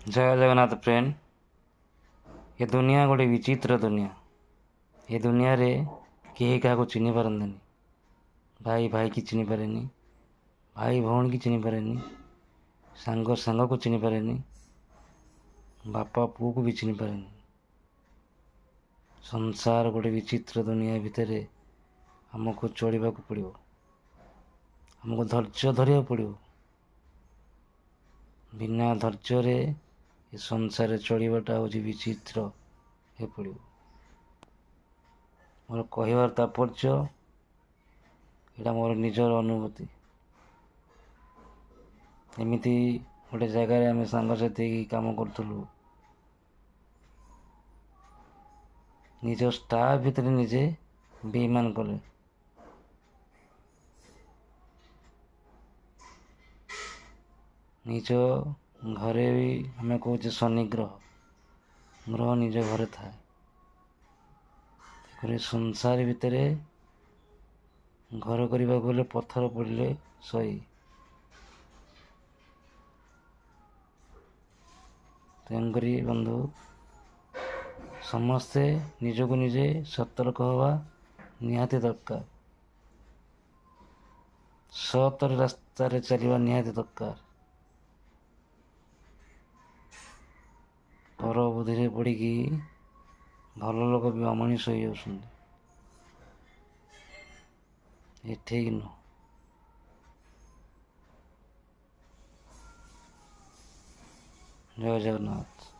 ଜୟ Jagannath friend. ଏ ଦୁନିଆ ଗୋଟେ ବିଚିତ୍ର ଦୁନିଆ। ଏ ଦୁନିଆରେ କେହି କାହାକୁ ଚିହ୍ନି ପାରନ୍ତିନି। ଭାଇ ଭାଇକି ଚିହ୍ନି ପାରେନି, ଭାଇ ଭଉଣୀକି ଚିହ୍ନି ପାରେନି, ସାଙ୍ଗ ସାଙ୍ଗକୁ ଚିହ୍ନି ପାରେନି, ବାପା ପୁଅକୁ ବି ଚିହ୍ନି ପାରେନି। ସଂସାର ଗୋଟେ ବିଚିତ୍ର ଦୁନିଆ ଭିତରେ ଆମକୁ ଚଳିବାକୁ ପଡ଼ିବ, ଆମକୁ ଧୈର୍ଯ୍ୟ ଧରିବାକୁ ପଡ଼ିବ। ବିନା ଧୈର୍ଯ୍ୟରେ ଏ ସଂସାରରେ ଚଳିବାଟା ହେଉଛି ବିଚିତ୍ର ହେଇପଡ଼ିବ। ମୋର କହିବାର ତାତ୍ପର୍ଯ୍ୟ ଏଇଟା ମୋର ନିଜର ଅନୁଭୂତି। ଏମିତି ଗୋଟେ ଜାଗାରେ ଆମେ ସାଙ୍ଗସାଥି ହେଇକି କାମ କରୁଥିଲୁ, ନିଜ ଷ୍ଟାଫ୍ ଭିତରେ ନିଜେ ବେଇମାନ କଲେ। ନିଜ ଘରେ ବି ଆମେ କହୁଛେ ଶନି ଗ୍ରହ, ଗ୍ରହ ନିଜ ଘରେ ଥାଏ। ତେଣୁକରି ସଂସାର ଭିତରେ ଘର କରିବାକୁ ହେଲେ ପଥର ପଡ଼ିଲେ ସହି। ତେଣୁକରି ବନ୍ଧୁ, ସମସ୍ତେ ନିଜକୁ ନିଜେ ସତର୍କ ହେବା ନିହାତି ଦରକାର। ସତର ରାସ୍ତାରେ ଚାଲିବା ନିହାତି ଦରକାର। ପର ବୁଦ୍ଧିରେ ପଡ଼ିକି ଭଲ ଲୋକ ବି ଅମଣିଷ ହେଇଯାଉଛନ୍ତି। ଏ ଠିକ୍ ନୁହଁ। ଜୟ ଜଗନ୍ନାଥ।